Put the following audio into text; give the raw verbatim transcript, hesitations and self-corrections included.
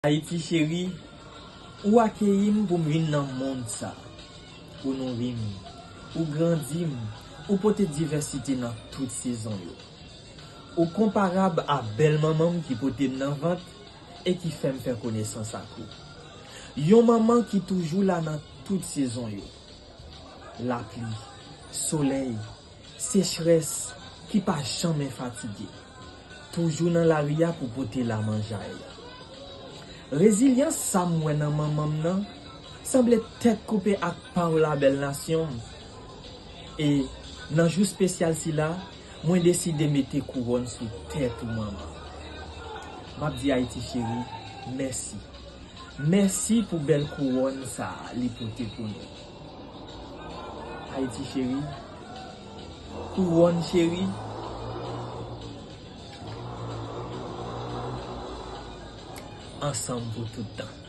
Ayiti cheri, ou akeyi m pou m vin nan mond sa. Ou nouri m, ou grandi m, ou pote divèsite nan tout sezon yo. Ou konparab a bèl manman m ki pote m nan vant e ki fè m fè konesans ak ou. Yon manman ki toujou la nan tout sezon yo. Lapli, solèy, sechrès ki pa janmen fatige. Toujou nan lari a pou pote lamanjay. Rezilyans sa m wè nan manman m nan sanble tèt koupe ak pa w la bèl nasyon m. E nan jou espesyal sila, mwen deside mete kouwòn sou tèt ou manman. M ap di Ayiti cheri, mèsi. Mèsi pou bèl kouwòn sa a li pote pou nou. Ayiti cheri, kouwòn cheri, ansanm pou tout tan.